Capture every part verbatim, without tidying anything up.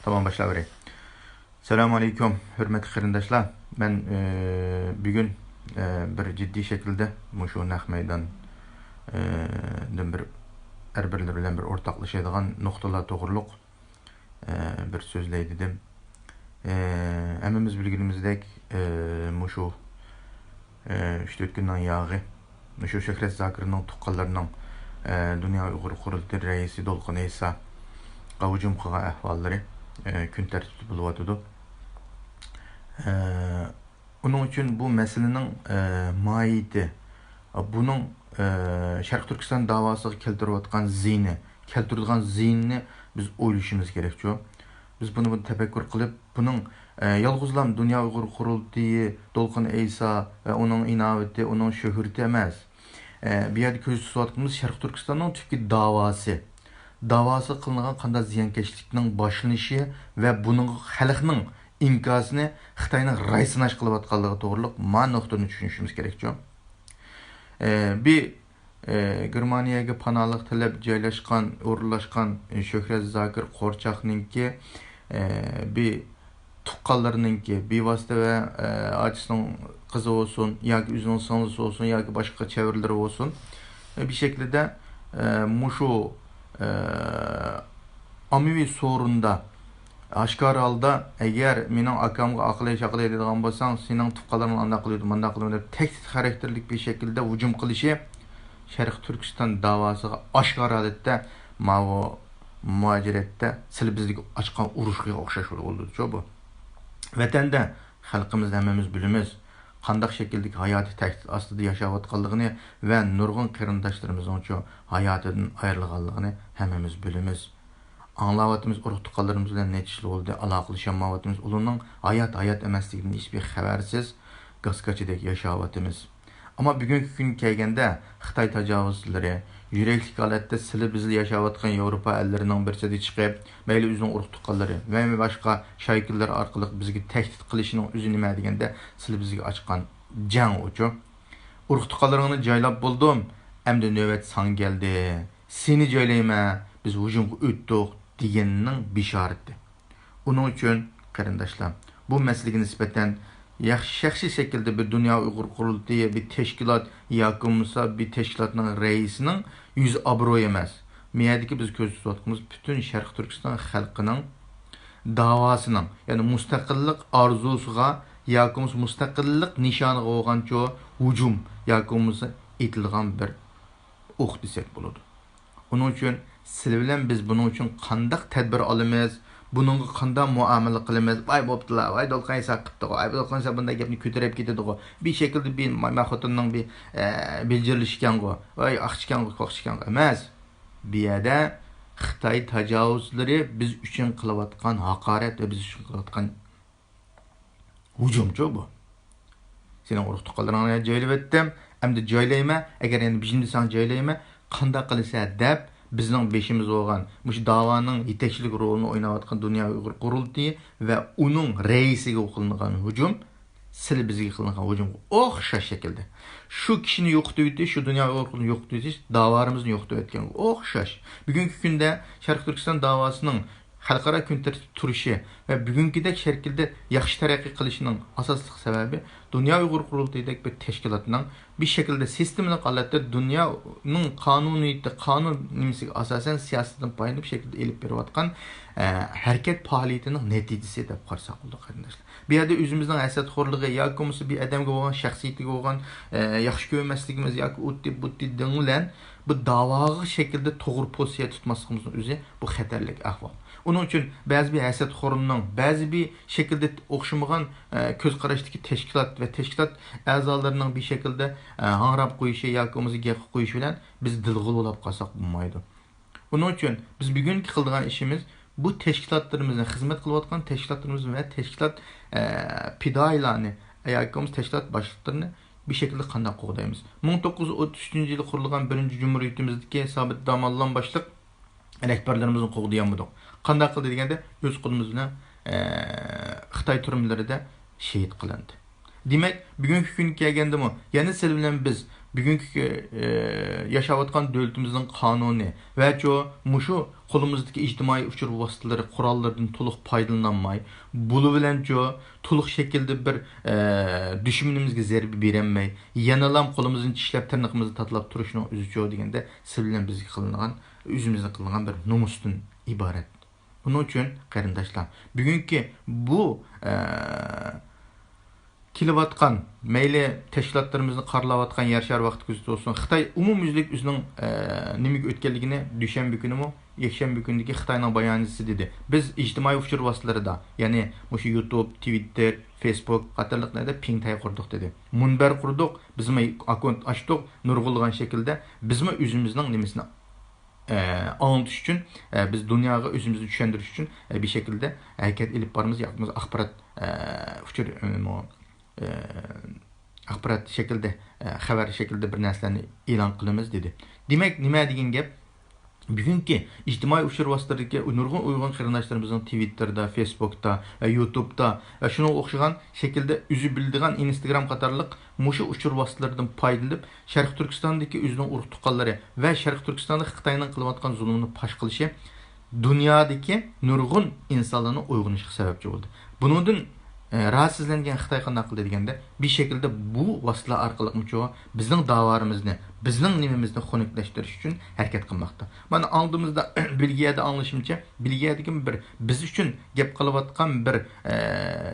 تامام باشلاۋېرەي. سالام ئەلەيكۇم، ھۆرمەتلىك قېرىنداشلار. مەن، ئى، بۈگۈن، ئى، بىر جىددىي شەكىلدە مۇشۇ نەق مەيدان، ئى، دىن بىر ھەر بىرلىرى بىلەن بىر ئورتاقلىشىدىغان نۇقتىلار توغرۇلۇق، ئى، بىر سۆزلەي دېدىم. ئى، ھەممىمىز بىلگىنىمىزدەك، ئى، مۇشۇ ئۈچ تۆت كۈننىڭ ياغى مۇشۇ شۆھرەت زاكىرنىڭ تۇغقانلىرىنىڭ، ئە، دۇنيا ئۇيغۇر قۇرۇلتىيى رەئىسى دولقۇن ئەيساغا ھۇجۇم قىلغان ئەھۋاللىرى، ئە، كۈن تەرتىپتە بولۇۋاتىدۇ. ئە، ئۇنىڭ ئۈچۈن بۇ مەسىلىنىڭ، ئە، ماھىيىتى، بۇنىڭ، ئە، شەرقىي تۈركىستان داۋاسىغا كەلتۈرۈۋاتقان زىيىنى، كەلتۈرىدىغان زىيىننى بىز ئويلىشىمىز كېرەكچۇ. بىز بۇنى، بۇنى تەپەككۇر قىلىپ، بۇنىڭ، ئە، يالغۇزلام دۇنيا ئۇيغۇر قۇرۇلتىيى، دولقۇن ئەيسا ۋە ئۇنىڭ ئىناۋىتى، ئۇنىڭ شۆھرىتى ئەمەس. ئە، بۇ يەردە كۆز تۇتۇۋاتقىنىمىز شەرقىي تۈركىستاننىڭ تۈپكى داۋاسى. داۋاسىغا قىلىنغان قانداق زىيانكەشلىكنىڭ باشلىنىشى ۋە بۇنىڭغا خەلقنىڭ ئىنكاسىنى خىتاينىڭ راي سىناش قىلىۋاتقانلىقى توغرۇلۇق ما نۇقتىنى چۈشىنىشىمىز كېرەكچۇ. ئە، بۇ ئى، گېرمانىيەگە پاناھلىق تىلەپ جايلاشقان، ئورۇنلاشقان، ئى، شۆھرەت زاكىر قورچاقنىڭكى، ئى، بى-، تۇغقانلىرىنىڭكى، بىۋاسىتە ۋە، ئى، ئاچىسىنىڭ قىزى بولسۇن ياكى ئۆزىنىڭ سىڭلىسى بولسۇن ياكى باشقا چەۋرىلىرى بولسۇن، ئى، بىر شەكىلدە، ئى، مۇشۇ، ئى، ئاممىۋى سورۇندا ئاشكارا ھالدا، ئەگەر مېنىڭ ئاكامغا ئاقىلەي-چاقىلەي دەيدىغان بولساڭ، سېنىڭ تۇغقانلىرىڭ ئانداق قىلىدۇ، مانداق قىلىدۇ دەپ تەھدىت خاراكتېرلىك بىر شەكىلدە ھۇجۇم قىلىشى شەرقىي تۈركىستان داۋاسىغا ئاشكارا ھالەتتە ماۋۇ مۇھاجىرەتتە سىلى بىزدىكى ئاچقان ئۇرۇشقا ئوخشاش بولۇۋاتىدۇ بۇ. ۋەتەندە خەلقىمىز ھەممىمىز بىلىمىز، قانداق شەكىلدىكى ھاياتىي تەھدىت ئاستىدا ياشاۋاتقانلىقىنى ۋە نۇرغۇن قېرىنداشلىرىمىزنىڭچۇ ھاياتىدىن ئايرىلغانلىقىنى ھەممىمىز بىلىمىز. ئاڭلاۋاتىمىز، ئۇرۇق-تۇغقانلىرىمىز بىلەن نەچچە يىل بولدى، ئالاقىلىشالمايۋاتىمىز. ئۇلارنىڭ ھايات، ھايات ئەمەسلىكىدىن ھېچبىر خەۋەرسىز، گاسكاچىدەك ياشاۋاتىمىز. ئەمما بۈگۈنكى كۈنگە كەلگەندە، خىتاي تاجاۋۇزچىلىرى، يۈرەكلىك ھالەتتە سىلى بىزلە ياشاۋاتقان ياۋروپا ئەللىرىنىڭ بىرسىدە چىقىپ، مەيلى ئۆزىنىڭ ئۇرۇق-تۇغقانلىرى ۋە باشقا شايكىلىرى ئارقىلىق بىزگە تەھدىت قىلىشىنىڭ ئۆزى نېمە دېگەندە، سىلى بىزگە ئاچقان جەڭ ئۇچۇ. ئۇرۇق-تۇغقانلىرىڭنى جايلاپ بولدۇم، ئەمدى نۆۋەت ساڭا كەلدى. سېنى جايلايمەن، بىز ھۇجۇمغا ئۆتتۇق دېگەننىڭ بېشارىتى. ئۇنىڭ ئۈچۈن، قېرىنداشلار، بۇ مەسىلىگە نىسبەتەن ياخشى، شەخسىي شەكىلدە بىر دۇنيا ئۇيغۇر قۇرۇلتىيى، بىر تەشكىلات ياكى بولمىسا بىر تەشكىلاتنىڭ رەئىسىنىڭ يۈزى ئابرۇي ئەمەس. مۇ يەردىكى بىز كۆز تۇتۇۋاتقىنىمىز پۈتۈن شەرقىي تۈركىستان خەلقىنىڭ داۋاسىنىڭ، يەنى مۇستەقىللىق ئارزۇسىغا ياكى بولمىسا مۇستەقىللىق نىشانىغا بولغانچۇ ھۇجۇم ياكى بولمىسا ئېتىلغان بىر ئوق دېسەك بولىدۇ. ئۇنىڭ ئۈچۈن سىلى بىلەن بىز بۇنىڭ ئۈچۈن قانداق تەدبىر ئالىمىز، بۇنىڭغا قانداق مۇئامىلە قىلىمىز؟ ۋاي بوپتۇلا، ۋاي دولقۇن ئەيسا قىپتىغۇ، ۋاي دولقۇن ئەيسا بۇنداق گەپنى كۆتۈرۈپ كېتىدىغۇ. بىر شەكىلدە بىر مايمان خوتۇننىڭ بىر، ئە، بىلجىرلىشىكەنغۇ، ۋاي ئاقچىكەنغۇ، كوخچىكەنغۇ ئەمەس. بۇ يەردە خىتاي تاجاۋۇزچىلىرى بىز ئۈچۈن قىلىۋاتقان ھاقارەت ۋە بىز ئۈچۈن قىلىۋاتقان ھۇجۇمچۇ بۇ. سېنىڭ ئۇرۇق-تۇغقانلىرىڭنى جايلىۋەتتىم، ئەمدى جايلايمەن، ئەگەر يەنە بېشىمدا ساڭا جايلايمەن، قانداق قىلىسەن دەپ، بىزنىڭ بېشىمىز بولغان مۇشۇ داۋانىڭ يېتەكچىلىك رولىنى ئويناۋاتقان دۇنيا ئۇيغۇر قۇرۇلتىيى ۋە ئۇنىڭ رەئىسىگە قىلىنغان ھۇجۇم، سىلى بىزگە قىلىنغان ھۇجۇمغا ئوخشاش شەكىلدە. شۇ كىشىنى يوقىتىۋېتىش، شۇ دۇنيا ئۇيغۇر قۇرۇلتىيىنى يوقىتىۋېتىش، داۋارىمىزنى يوقىتىۋەتكەنگە ئوخشاش. بۈگۈنكى كۈندە شەرقىي تۈركىستان داۋاسىنىڭ خەلقئارا كۈن تەرتىپتە تۇرۇشى ۋە بۈگۈنكىدەك شەكىلدە ياخشى تەرەققىي قىلىشىنىڭ ئاساسلىق سەۋەبى دۇنيا ئۇيغۇر قۇرۇلتىيىدەك بىر تەشكىلاتنىڭ بىر شەكىلدە سىستېمىلىق ھالەتتە دۇنيانىڭ قانۇنىيىتى، قانۇن نېمىسىگە ئاساسەن سىياسىتىدىن پايدىلىنىپ شەكىلدە ئېلىپ بېرىۋاتقان، ئە، ھەرىكەت پائالىيىتىنىڭ نەتىجىسى دەپ قارىساق بولىدۇ، قېرىنداشلار. بۇ يەردە ئۆزىمىزنىڭ ھەسەتخورلۇقى ياكى بولمىسا بىر ئادەمگە بولغان شەخسىيىتىگە بولغان، ئە، ياخشى كۆرمەسلىكىمىز ياكى ئۇتتى بۇتتى دېڭ بىلەن بۇ داۋاغا شەكىلدە توغرا پوزىتسىيە تۇتماسلىقىمىزنىڭ ئۆزى بۇ خەتەرلىك ئەھۋال. ئۇنىڭ ئۈچۈن بەزى بىر ھەسەتخورنىڭ، بەزى بىر شەكىلدە ئوخشىمىغان، ئە، كۆز قاراشتىكى تەشكىلات ۋە تەشكىلات ئەزالىرىنىڭ بىر شەكىلدە، ئە، ھاڭراپ قويۇشى ياكى بولمىسا گەپ قىلىپ قويۇشى بىلەن بىز دىلغا بولاپ قالساق بولمايدۇ. ئۇنىڭ ئۈچۈن بىز بۈگۈنكى قىلىدىغان ئىشىمىز بۇ تەشكىلاتلىرىمىزنى، خىزمەت قىلىۋاتقان تەشكىلاتلىرىمىز ۋە تەشكىلات، ئە، پىدائىيلارنى ياكى بولمىسا تەشكىلات باشلىقلىرىنى بىر شەكىلدە قانداق قوغدايمىز؟ مىڭ توققۇز يۈز ئوتتۇز ئۈچىنچى يىلى قۇرۇلغان بىرىنچى جۇمھۇرىيىتىمىزدىكى سابىت داموللام باشلىق رەھبەرلىرىمىزنى قوغدىيالمىدۇق. قانداق قىلدى دېگەندە، ئۆز قولىمىز بىلەن، ئە، خىتاي تۈرمىلىرىدە شېھىت قىلىندى. دېمەك، بۈگۈنكى كۈنگە كەلگەندىمۇ يەنە سىلى بىلەن بىز بۈگۈنكى، ئە، ياشاۋاتقان دۆلىتىمىزنىڭ قانۇنى ۋە چۇ مۇشۇ قولىمىزدىكى ئىجتىمائىي ئۇچۇر ۋاسىتىلىرى قوراللىرىدىن تولۇق پايدىلىنالماي، بۇلار بىلەن چۇ تولۇق شەكىلدە بىر، ئە، دۈشمىنىمىزگە زەربە بېرەلمەي، يەنىلا قولىمىزنى چىشلەپ، تىرنىقىمىزنى تاتىلاپ تۇرۇشنىڭ ئۆزى چۇ دېگەندە، سىز بىلەن بىزگە قىلىنغان، ئۆزىمىزگە قىلىنغان بىر نومۇستىن ئىبارەت. بۇنىڭ ئۈچۈن، قېرىنداشلار، بۈگۈنكى بۇ، ئە، كېلىۋاتقان، مەيلى تەشكىلاتلىرىمىزنى قارىلاۋاتقان يەر شارى ۋاقىت گېزىتى بولسۇن، خىتاي ئومۇميۈزلۈك ئۆزىنىڭ، ئە، نېمىگە ئۆتكەنلىكىنى دۈشەنبە كۈنىمۇ، يەكشەنبە كۈنىدىكى خىتاينىڭ باياناتچىسى دېدى. بىز ئىجتىمائىي ئۇچۇر ۋاسىتىلىرىدا، يەنى مۇشۇ يۇتۇب، تىۋىتتېر، فېيسبۇك قاتارلىقلاردا پىڭتەي قۇردۇق دېدى. مۇنبەر قۇردۇق، بىزمۇ ئاككونت ئاچتۇق، نۇرغۇنلىغان شەكىلدە بىزمۇ ئۆزىمىزنىڭ نېمىسىنى، ئە، ئاڭلىتىش ئۈچۈن، ئە، بىز دۇنياغا ئۆزىمىزنى چۈشەندۈرۈش ئۈچۈن، ئە، بىر شەكىلدە ھەرىكەت ئېلىپ بارىمىز، ياكى بولمىسا ئاخبارات، ئە، ئۇچۇر، ئە، مو-، ئە، ئاخبارات شەكلىدە، ئە، خەۋەر شەكلىدە بىر نەرسىلەرنى ئېلان قىلىمىز دېدى. دېمەك، نېمە دېگەن گەپ؟ بۈگۈنكى ئىجتىمائىي ئۇچۇر ۋاسىتىلىرىدىكى نۇرغۇن ئۇيغۇر قېرىنداشلىرىمىزنىڭ تىۋىتتېردا، فېيسبۇكتا ۋە يۇتۇبتا ۋە شۇنىڭغا ئوخشىغان شەكىلدە ئۆزى بىلىدىغان ئىنستاگرام قاتارلىق مۇشۇ ئۇچۇر ۋاسىتىلىرىدىن پايدىلىنىپ، شەرقىي تۈركىستاندىكى ئۆزىنىڭ ئۇرۇق تۇغقانلىرى ۋە شەرقىي تۈركىستاندا خىتاينىڭ قىلىۋاتقان زۇلۇمىنى پاش قىلىشى دۇنيادىكى نۇرغۇن ئىنسانلارنىڭ ئويغىنىشىغا سەۋەبچى بولدى. بۇنىڭدىن، ئە، راھەتسىزلەنگەن خىتاي قانداق قىلدى دېگەندە، بىر شەكىلدە بۇ ۋاسىتىلەر ئارقىلىقمۇچۇ بىزنىڭ داۋالىرىمىزنى، بىزنىڭ نېمىمىزنى خۇنۈكلەشتۈرۈش ئۈچۈن ھەرىكەت قىلماقتا. مانا ئالدىمىزدا بېلگىيەدە ئاڭلىشىمچە، بېلگىيەدىكى بىر بىز ئۈچۈن گەپ قىلىۋاتقان بىر، ئە،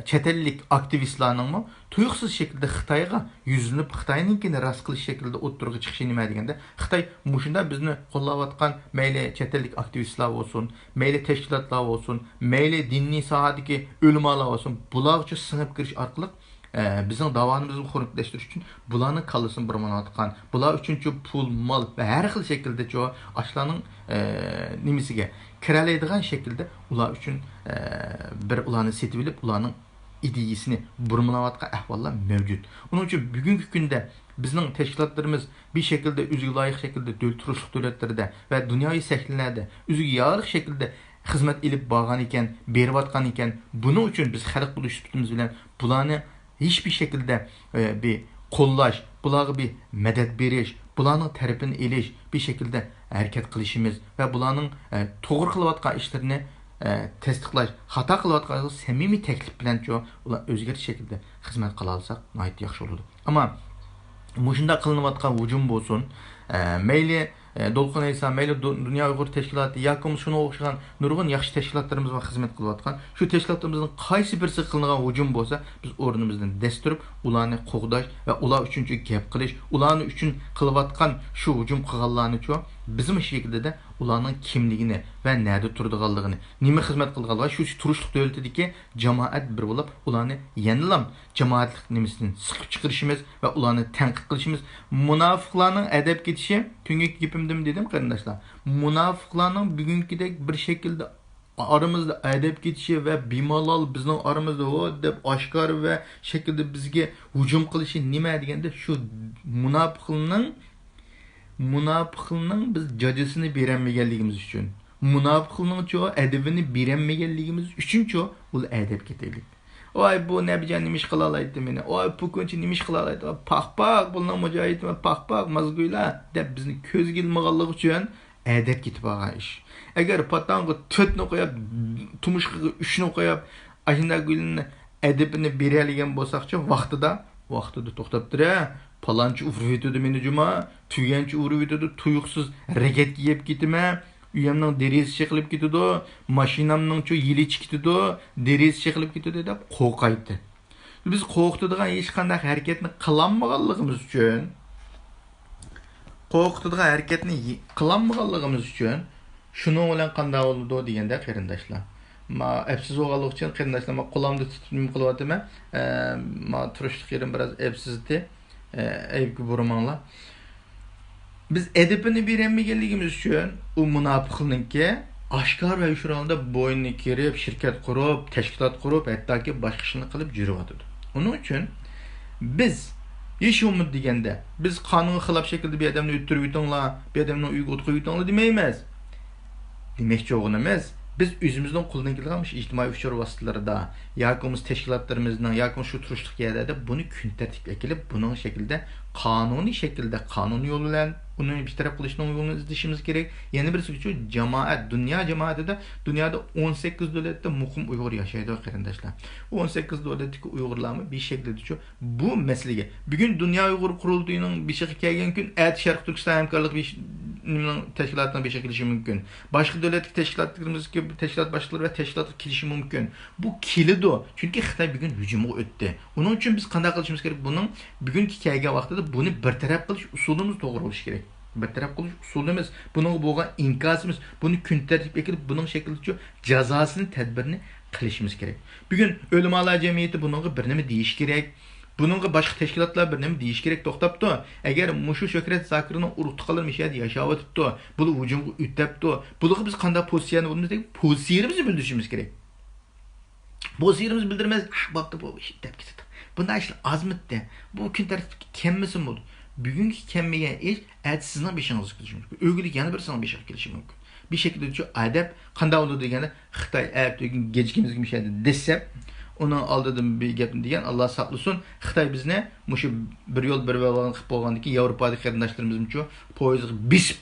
چەت ئەللىك ئاكتىۋىستلارنىڭمۇ تۇيۇقسىز شەكىلدە خىتايغا يۈزلىنىپ، خىتاينىڭكىنى راست قىلىش شەكلىدە ئوتتۇرىغا چىقىشى نېمە دېگەندە، خىتاي مۇشۇنداق بىزنى قوللاۋاتقان مەيلى چەت ئەللىك ئاكتىۋىستلار بولسۇن، مەيلى تەشكىلاتلار بولسۇن، مەيلى دىنىي ساھەدىكى ئۆلىمالار بولسۇن، بۇلارغىچە سىڭىپ كىرىش ئارقىلىق، ئە، بىزنىڭ داۋانىمىزنى خۇنۈكلەشتۈرۈش ئۈچۈن بۇلارنىڭ كاللىسىنى بۇرمىلاۋاتقان، بۇلار ئۈچۈنچۇ پۇل، مال ۋە ھەر خىل شەكىلدىچۇ ئاشۇلارنىڭ، ئە، نېمىسىگە كىرەلەيدىغان شەكىلدە ئۇلار ئۈچۈن، ئە، بىر ئۇلارنى سېتىۋېلىپ، ئۇلارنىڭ ئىدىيىسىنى بۇرمىلاۋاتقان ئەھۋاللار مەۋجۇت. ئۇنىڭ ئۈچۈن بۈگۈنكى كۈندە بىزنىڭ تەشكىلاتلىرىمىز بىر شەكىلدە ئۆزىگە لايىق شەكىلدە دۆل-، تۇرۇشلۇق دۆلەتلەردە ۋە دۇنياۋى سەھنىلەردە ئۆزىگە يارىلىق شەكىلدە خىزمەت ئېلىپ بارغان ئىكەن، بېرىۋاتقان ئىكەن. بۇنىڭ ئۈچۈن بىز خەلق بولۇش سۈپىتىمىز بىلەن بۇلارنى ھېچبىر شەكىلدە، ئە، بىر قوللاش، بۇلارغا بىر مەدەت بېرىش، بۇلارنىڭ تەرىپىنى ئېلىش، بىر شەكىلدە ھەرىكەت قىلىشىمىز ۋە بۇلارنىڭ، ئە، توغرا قىلىۋاتقان ئىشلىرىنى، ئە، تەستىقلاش، خاتا قىلىۋاتقان سەمىمىي تەكلىپ بىلەنچۇ ئۇلار ئۆزگەرتىش شەكلىدە خىزمەت قىلالىساق ناھايىتى ياخشى بولىدۇ. ئەمما مۇشۇنداق قىلىنىۋاتقان ھۇجۇم بولسۇن، ئە، مەيلى، ئە، دولقۇن ئەيسا، مەيلى دۇ-، دۇنيا ئۇيغۇر تەشكىلاتى ياكى بولمىسا شۇنىڭغا ئوخشىغان نۇرغۇن ياخشى تەشكىلاتلىرىمىز بار خىزمەت قىلىۋاتقان. شۇ تەشكىلاتلىرىمىزنىڭ قايسى بىرسىگە قىلىنغان ھۇجۇم بولسا، بىز ئورنىمىزدىن دەس تۇرۇپ، ئۇلارنى قوغداش ۋە ئۇلار ئۈچۈنچۇ گەپ قىلىش، ئۇلارنىڭ ئۈچۈن قىلىۋاتقان شۇ ھۇجۇم قىلغانلارنىچۇ بىزمۇ شۇ شەكىلدە ئۇلارنىڭ كىملىكىنى ۋە نەدە تۇرىدىغانلىقىنى، نېمە خىزمەت قىلىدىغانلىقى، شۇ تۇرۇشلۇق دۆلىتىدىكى جامائەت بىر بولۇپ، ئۇلارنى يەنىلا جامائەتلىك نېمىسىدىن سىقىپ چىقىرىشىمىز ۋە ئۇلارنى تەنقىد قىلىشىمىز. مۇناپىقلارنىڭ ئەدەپ كېتىشى، تۈنۈگۈنكى گېپىمدىمۇ دېدىم، قېرىنداشلار. مۇناپىقلارنىڭ بۈگۈنكىدەك بىر شەكىلدە ئارىمىزدا ئەدەپ كېتىشى ۋە بىمالال بىزنىڭ ئارىمىزدا ھو دەپ ئاشكارا ۋە شەكىلدە بىزگە ھۇجۇم قىلىشى نېمە دېگەندە، شۇ مۇناپىقنىڭ، مۇناپىقنىڭ بىز جاجىسىنى بېرەلمىگەنلىكىمىز ئۈچۈن، مۇناپىقنىڭچۇ ئەدىپىنى بېرەلمىگەنلىكىمىز ئۈچۈنچۇ ئۇلار ئەدەپ كېتەيلىك. ۋاي، بۇ نەبىجان نېمە ئىش قىلالايتتى مېنى؟ ۋاي، پۇكۇنچى نېمە ئىش قىلالايتتى؟ پاق پاق، بۇلارنىڭ مۇجاھىدى، پاق پاق، مازگۇيلار دەپ بىزنى كۆزگە ئىلمىغانلىقى ئۈچۈن ئەدەپ كېتىپ قالغان ئىش. ئەگەر پاتانغا تۆتنى قويۇپ، تۇمشۇقىغا ئۈچنى قويۇپ، ئاشۇنداق گۈلنى ئەدىپىنى بېرەلىگەن بولساقچۇ، ۋاقتىدا، ۋاقتىدا توختاپ تۇرە، پالانچى ئۇرۇۋېتىدۇ مېنى جۇما، تۈگەنچى ئۇرۇۋېتىدۇ، تۇيۇقسىز رەگەتكە يەپ كېتىمەن، ئۆيۈمنىڭ دېرىزىسى چېقىلىپ كېتىدۇ، ماشىنامنىڭچۇ يىلى چىقىپ كېتىدۇ، دېرىزىسى چېقىلىپ كېتىدۇ دەپ قورقايتتى. بىز قورقۇتىدىغان ھېچقانداق ھەرىكەتنى قىلالمىغانلىقىمىز ئۈچۈن، قورقۇتىدىغان ھەرىكەتنى يى-، قىلالمىغانلىقىمىز ئۈچۈن، شۇنىڭ بىلەن قانداق بولىدۇ دېگەندە، قېرىنداشلار، ما ئەپسىز بولغانلىقى ئۈچۈن، قېرىنداشلار، ما قولامدا تۇتۇپ نېمە قىلىۋاتىمەن، ئە، ما تۇرۇشلۇق يېرىم بىراز ئەپسىزدى، ئە، ئەيىبكە بۇرىماڭلار. بىز ئەدىپىنى بېرەلمىگەنلىكىمىز ئۈچۈن ئۇ مۇناپىقنىڭكى ئاشكارا ۋە يوشۇرۇن ھالدا بوينىنى كېرىپ، شىركەت قۇرۇپ، تەشكىلات قۇرۇپ، ھەتتاكى باشقا ئىشلارنى قىلىپ يۈرۈۋاتىدۇ. ئۇنىڭ ئۈچۈن بىز ھېچ بولمىدى دېگەندە، بىز قانۇنغا خىلاپ شەكىلدە بىر ئادەمنى ئۆلتۈرۈۋېتىڭلار، بىر ئادەمنىڭ ئۆيىگە ئوت قويۇۋېتىڭلار دېمەيمىز. دېمەكچى بولغىنىمىز، بىز ئۆزىمىزنىڭ قولىدىن كېلىدىغان مۇشۇ ئىجتىمائىي ئۇچۇر ۋاسىتىلىرىدا ياكى بولمىسا تەشكىلاتلىرىمىزنىڭ ياكى بولمىسا شۇ تۇرۇشلۇق يەرلەردە بۇنى كۈن تەرتىپكە ئەكېلىپ، بۇنىڭ شەكلىدە قانۇنىي شەكىلدە، قانۇن يولى بىلەن ئۇنى بىر تەرەپ قىلىشنىڭ يولىنى ئىزدىشىمىز كېرەك. يەنە بىرسى شۇ جامائەت، دۇنيا جامائىتىدە، دۇنيادا ئون سەككىز دۆلەتتە مۇقىم ئۇيغۇر ياشايدۇ، قېرىنداشلار. ئون سەككىز دۆلەتتىكى ئۇيغۇرلارمۇ بىر شەكىلدە شۇ بۇ مەسىلىگە، بۈگۈن دۇنيا ئۇيغۇر قۇرۇلتىيىنىڭ بېشىغا كەلگەن كۈن، ئەتە شەرقىي تۈركىستان ھەمكارلىق بېش-، نېمىنىڭ، تەشكىلاتىنىڭ بېشىغا كېلىشى مۇمكىن. باشقا دۆلەتتىكى تەشكىلاتلىرىمىزدىكى تەشكىلات باشلىقلىرى ۋە تەشكىلاتقا كېلىشى مۇمكىن. بۇ كېلىدۇ، چۈنكى خىتاي بۈگۈن ھۇجۇمغا ئۆتتى. ئۇنىڭ ئۈچۈن بىز قانداق قىلىشىمىز كېرەك؟ بۇنىڭ بۈگۈنكى كەلگەن ۋاقتىدا بۇنى بىر تەرەپ قىلىش ئۇسۇلىمىز توغرا بولۇشى كېرەك. بىر تەرەپ قىلىش ئۇسۇلىمىز، بۇنىڭغا بولغان ئىنكاسىمىز، بۇنى كۈن تەرتىپكە ئېلىپ، بۇنىڭ شەكلىدىچۇ جازاسىنى، تەدبىرىنى قىلىشىمىز كېرەك. بۈگۈن ئۆلىمالار جەمئىيىتى بۇنىڭغا بىر نېمە دېيىشى كېرەك. بۇنىڭغا باشقا تەشكىلاتلار بىر نېمە دېيىشى كېرەك. توختاپتۇ، ئەگەر مۇشۇ شۆھرەت زاكىرنىڭ ئۇرۇق تۇغقانلىرى مۇشۇ يەردە ياشاۋېتىپتۇ، بۇلار ھۇجۇمغا ئۆتەپتۇ، بۇلارغا بىز قانداق پوزىتسىيەنى بولىمىز دېگەن پوزىتسىيىمىزنى بىلدۈرۈشىمىز كېرەك. پوزىتسىيىمىزنى بىلدۈرمەس، «ئاھ، بوپتۇ، بۇ ئىش دەپ كېتىدۇ. بۇنداق ئىشلار ئازمىتتى. بۇ كۈن تەرتىپكە كەلمىسە بولدى.» بۈگۈنكى كەلمىگەن ئىش ئەتە سىزنىڭ بېشىڭىزغا كېلىشى مۇمكىن. ئۆگىدىكى يەنە بىرسىنىڭ بېشىغا كېلىشى مۇمكىن. بىر شەكىلدە شۇ ئادەپ قانداق بولىدۇ دېگەندە، خىتاي ئەتە گېجىكىمىزگە مۇشۇ يەردە دېسەم، ئۇنىڭ ئالدىدا بىر گەپنى دېگەن، ئاللا ساقلىسۇن، خىتاي بىزنى مۇشۇ بىر يول بىر بەلباغنى قىلىپ بولغاندىن كېيىن، ياۋروپادىكى قېرىنداشلىرىمىزمۇچۇ پويىزغا بېسىپ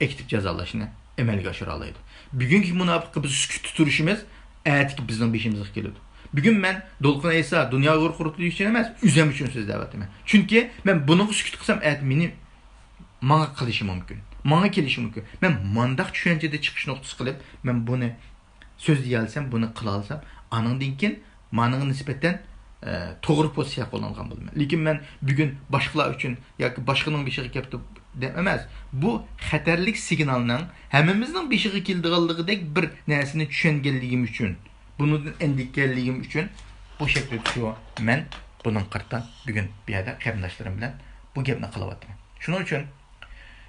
ئەكېتىپ جازالاشنى ئەمەلگە ئاشۇرالايدۇ. بۈگۈنكى مۇناپىققا بىز سۈكۈتتە تۇرۇشىمىز ئەتىكى بىزنىڭ بېشىمىزغا كېلىدۇ. بۈگۈن مەن دولقۇن ئەيسا، دۇنيا ئۇيغۇر قۇرۇلتىيى ئۈچۈن ئەمەس، ئۆزۈم ئۈچۈن سۆزلەۋاتىمەن. چۈنكى مەن بۇنىڭغا سۈكۈت قىلسام، ئەتە مېنى ماڭا قىلىشى مۇمكىن. ماڭا كېلىشى مۇمكىن. مەن مانداق چۈشەنچىدە چىقىش نۇقتىسى قىلىپ، مەن بۇنى سۆزلىيەلىسەم، بۇنى قىلالىسام، ئانىڭدىن كېيىن مانىڭغا نىسبەتەن، ئە، توغرا پوزىتسىيە قوللانغان بولىمەن. لېكىن مەن بۈگۈن باشقىلار ئۈچۈن ياكى باشقىنىڭ بېشىغا كەپتۇ دەپ ئەمەس، بۇ خەتەرلىك سىگنالنىڭ ھەممىمىزنىڭ بېشىغا كېلىدىغانلىقىدەك بىر نەرسىنى چۈشەنگەنلىكىم ئۈچۈن، بۇنىڭدىن ئەندىكەنلىكىم ئۈچۈن بۇ شەكىلدە شۇ مەن بۇنىڭغا قارىتا بۈگۈن بۇ يەردە قېرىنداشلىرىم بىلەن بۇ گەپنى قىلىۋاتىمەن. شۇنىڭ ئۈچۈن،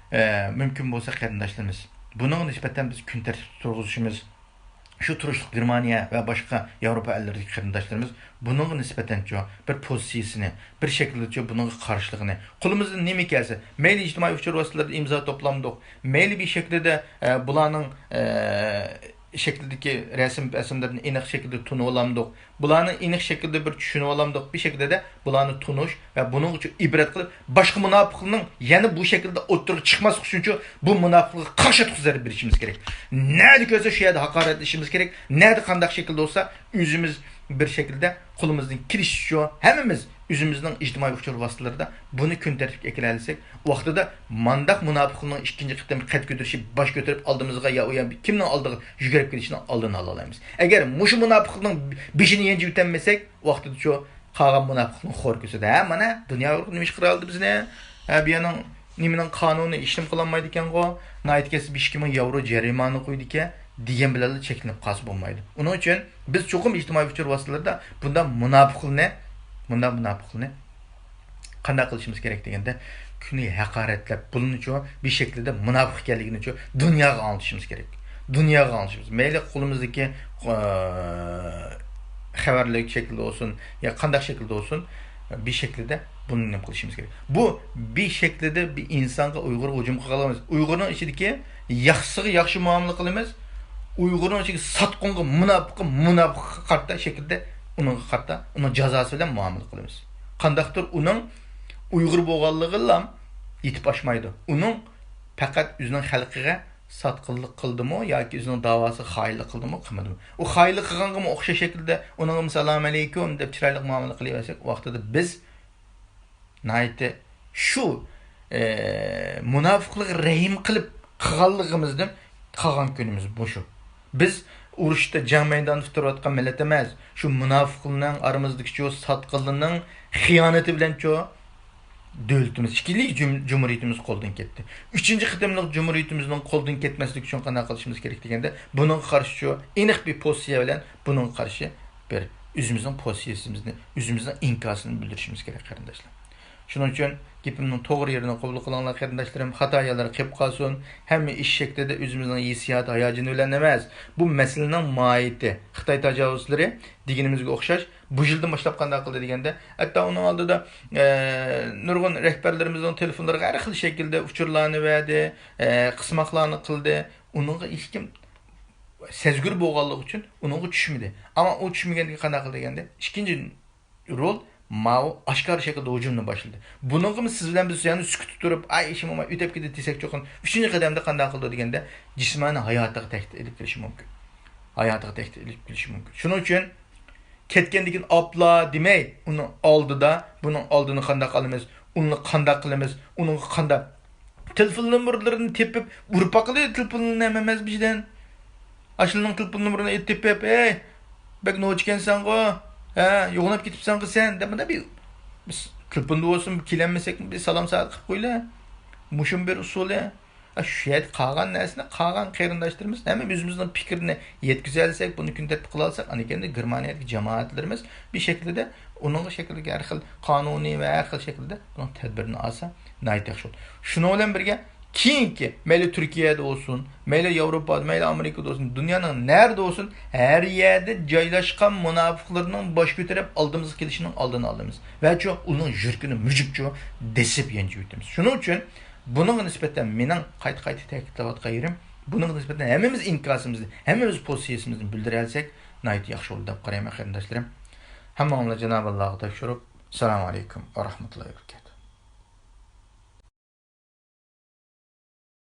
ئە، مۇمكىن بولسا قېرىنداشلىرىمىز، بۇنىڭغا نىسبەتەن بىز كۈن تەرتىپتە تۇرغۇزۇشىمىز، شۇ تۇرۇشلۇق گېرمانىيە ۋە باشقا ياۋروپا ئەللىرىدىكى قېرىنداشلىرىمىز بۇنىڭغا نىسبەتەنچۇ بىر پوزىتسىيىسىنى، بىر شەكىلدىچۇ بۇنىڭغا قارشىلىقىنى، قولىمىزدىن نېمە كەلسە، مەيلى ئىجتىمائىي ئۇچۇر ۋاسىتىلىرىدە ئىمزا توپلامدۇق، مەيلى بىر شەكىلدە، ئە، بۇلارنىڭ، ئە، شەكلىدىكى رەسىم، رەسىملىرىنى ئېنىق شەكىلدە تونۇۋالامدۇق، بۇلارنى ئېنىق شەكىلدە بىر چۈشىنىۋالامدۇق، بىر شەكىلدە بۇلارنى تونۇش ۋە بۇنىڭغىچۇ ئىبرەت قىلىپ، باشقا مۇناپىقلارنىڭ يەنە بۇ شەكىلدە ئوتتۇرىغا چىقماسلىقى ئۈچۈنچۇ بۇ مۇناپىقلارغا قارشى تۇرۇپ زەربە بېرىشىمىز كېرەك. نەدە كۆرسە شۇ يەردە ھاقارەتلىشىمىز كېرەك. نەدە قانداق شەكىلدە بولسا ئۆزىمىز بىر شەكىلدە قولىمىزدىن كېلىشىچە ھەممىمىز ئۆزىمىزنىڭ ئىجتىمائىي ئۇچۇر ۋاسىتىلىرىدا بۇنى كۈن تەرتىپكە ئەكىلەلىسەك، ۋاقتىدا مانداق مۇناپىقنىڭ ئىككىنچى قېتىم قەد كۆتۈرۈشى، باش كۆتۈرۈپ ئالدىمىزغا يا ئۇ يا كىمنىڭ ئالدىغا يۈگۈرۈپ كېلىشىنىڭ ئالدىنى ئالالايمىز. ئەگەر مۇشۇ مۇناپىقنىڭ بېشىنى يەنچۈك ئۆتەلمىسەك، ۋاقتىدا شۇ قالغان مۇناپىقنىڭ خورى كۆرسىدە، ھە، مانا، دۇنيا ئۇيغۇر نېمە ئىش قىلالدى بىزنى؟ ھە، بۇ يەرنىڭ نېمىنىڭ قانۇنى ھېچنېمە قىلالمايدىكەنغۇ، ناھايىتى كەلسە بىر ئىككى مىڭ ياۋرو جەرىمانە قويىدىكەن، دېگەن بىلەنلا چەكلىنىپ قالسا بولمايدۇ. ئۇنىڭ ئۈچۈن بىز چوقۇم ئىجتىمائىي ئۇچۇر ۋاسىتىلىرىدا بۇنداق مۇناپىقلىنى، بۇنداق مۇناپىقلىنى قانداق قىلىشىمىز كېرەك دېگەندە، كۈنى ھاقارەتلەپ، بۇنىچۇ بىر شەكىلدە مۇناپىق ئىكەنلىكىنىچۇ دۇنياغا ئاڭلىتىشىمىز كېرەك. دۇنياغا ئاڭلىتىشىمىز. مەيلى قولىمىزدىكى، ئە، خەۋەرلىك شەكىلدە بولسۇن، يا قانداق شەكىلدە بولسۇن، بىر شەكىلدە بۇنى نېمە قىلىشىمىز كېرەك. بۇ بىر شەكىلدە بىر ئىنسانغا، ئۇيغۇرغا ھۇجۇم قىلغانلىق ئەمەس. ئۇيغۇرنىڭ ئىچىدىكى ياخشىسىغا ياخشى مۇئامىلە قىلىمىز. ئۇيغۇرنىڭ ئىچىدىكى ساتقۇنغا، مۇناپىققا مۇناپىققا قارىتا شەكىلدە ئۇنىڭغا قارىتا ئۇنىڭ جازاسى بىلەن مۇئامىلە قىلىمىز. قانداقتۇر ئۇنىڭ ئۇيغۇر بولغانلىقىلا يېتىپ ئاشمايدۇ. ئۇنىڭ پەقەت ئۆزىنىڭ خەلقىگە ساتقىنلىق قىلدىمۇ ياكى ئۆزىنىڭ داۋاسىغا خائىنلىق قىلدىمۇ، قىلمىدىمۇ؟ ئۇ خائىنلىق قىلغانغىمۇ ئوخشاش شەكىلدە ئۇنىڭغىمۇ «سالام ئەلەيكۇم» دەپ چىرايلىق مۇئامىلە قىلىۋەرسەك، ۋاقتىدا بىز ناھايىتى شۇ، ئە، مۇناپىقلىققا رەھىم قىلىپ قىلغانلىقىمىزدىن قالغان كۈنىمىز مۇشۇ. بىز ئۇرۇشتا، جەڭ مەيدانىدا تۇرۇۋاتقان مىللەت ئەمەس. شۇ مۇناپىقلارنىڭ ئارىمىزدىكى شۇ ساتقىنلارنىڭ خىيانىتى بىلەن شۇ دۆلىتىمىز، ئىككىنچى جۇم-، جۇمھۇرىيىتىمىز قولدىن كەتتى. ئۈچىنچى قېتىملىق جۇمھۇرىيىتىمىزنىڭ قولدىن كەتمەسلىكى ئۈچۈن قانداق قىلىشىمىز كېرەك دېگەندە، بۇنىڭغا قارشى شۇ ئېنىق بىر پوزىتسىيە بىلەن بۇنىڭغا قارشى بىر ئۆزىمىزنىڭ پوزىتسىيىسىمىزنى، ئۆزىمىزنىڭ ئىنكاسىنى بىلدۈرۈشىمىز كېرەك، قېرىنداشلار. شۇنىڭ ئۈچۈن گېپىمنىڭ توغرا يېرىنى قوبۇل قىلىڭلار، قېرىنداشلىرىم. خاتا يەرلەر قېلىپ قالسۇن. ھەممە ئىش شەكلىدە ئۆزىمىزنىڭ ھېسسىيات ھاياجىنى بىلەن ئەمەس. بۇ مەسىلىنىڭ ماھىيىتى، خىتاي تاجاۋۇزچىلىرى دېگىنىمىزگە ئوخشاش، بۇ يىلدىن باشلاپ قانداق قىلدى دېگەندە، ھەتتا ئۇنىڭ ئالدىدا، ئە، نۇرغۇن رەھبەرلىرىمىزنىڭ تېلېفونلىرىغا ھەر خىل شەكىلدە ئۇچۇرلارنى بەردى، ئە، قىسماقلارنى قىلدى. ئۇنىڭغا ھېچكىم سەزگۈر بولغانلىقى ئۈچۈن ئۇنىڭغا چۈشمىدى. ئەمما ئۇ چۈشمىگەندىكىن قانداق قىلدى دېگەندە، ئىككىنچى رول ماۋۇ ئاشكارا شەكىلدە ھۇجۇمنى باشلىدى. بۇنىڭغىمۇ سىز بىلەن بىز يەنە سۈكۈتتە تۇرۇپ، ئاي، ئىشىم بولماي ئۆتۈپ كېتىدۇ دېسەك چوقۇم، ئۈچىنچى قەدەمدە قانداق قىلىدۇ دېگەندە، جىسمانىي ھاياتىغا تەھدىت ئېلىپ كېلىشى مۇمكىن. ھاياتىغا تەھدىت ئېلىپ كېلىشى مۇمكىن. شۇنىڭ ئۈچۈن كەتكەندىن كېيىن ئاپلا دېمەي، ئۇنىڭ ئالدىدا، بۇنىڭ ئالدىنى قانداق ئالىمىز، ئۇنى قانداق قىلىمىز، ئۇنىڭغا قانداق تېلېفون نومۇرلىرىنى تېپىپ، ئۇرۇپ باقىلى تېلېفون نېمە مەزبىجىدىن. ئاشۇلارنىڭ تېلېفون نومۇرىنى تېپىپ، «ئەي، بەك نوچىكەنسەنغۇ، ھە، يوغىناپ كېتىپسەنغۇ سەن» دەپ، مۇنداق بىر، بىز تېلېفوندا بولسۇن، كېلەلمىسەك، بىر سالام سائەت قىلىپ قويىلى. مۇشۇمۇ بىر ئۇسۇلى. شۇ يەردە قالغان نەرسىنى قالغان قېرىنداشلىرىمىز، ھەممە ئۆزىمىزنىڭ پىكرىنى يەتكۈزەلىسەك، بۇنى كۈن تەرتىپ قىلالىساق، ئاندىن كېيىن گېرمانىيەدىكى جامائەتلىرىمىز بىر شەكىلدە ئۇنىڭغا شەكىلدىكى ھەر خىل قانۇنىي ۋە ھەر خىل شەكىلدە بۇنىڭ تەدبىرىنى ئالسا ناھايىتى ياخشى بولىدۇ. شۇنىڭ بىلەن بىرگە، كېيىنكى، مەيلى تۈركىيەدە بولسۇن، مەيلى ياۋروپادا، مەيلى ئامېرىكىدا بولسۇن، دۇنيانىڭ نەرىدە بولسۇن، ھەر يەردە جايلاشقان مۇناپىقلىرىنىڭ باش كۆتۈرۈپ ئالدىمىزغا كېلىشىنىڭ ئالدىنى ئالىمىز. ۋە چۇ، ئۇنىڭ يۈرىكىنى مۈجۈپ چۇ، دېسىپ يانچۇۋېتىمىز. شۇنىڭ ئۈچۈن بۇنىڭغا نىسبەتەن مېنىڭ قايتا-قايتا تەكىتلەۋاتقان يېرىم، بۇنىڭغا نىسبەتەن ھەممىمىز ئىنكاسىمىزنى، ھەممىمىز پوزىتسىيىسىمىزنى بىلدۈرەلىسەك، ناھايىتى ياخشى بولىدۇ دەپ قارايمەن، قېرىنداشلىرىم. ھەممىڭلارنى جانابى ئاللاغا تاپشۇرۇپ، سالام ئەلەيكۇم ۋە رەھمەتۇللاھى ۋە بەرىكاتۇھ.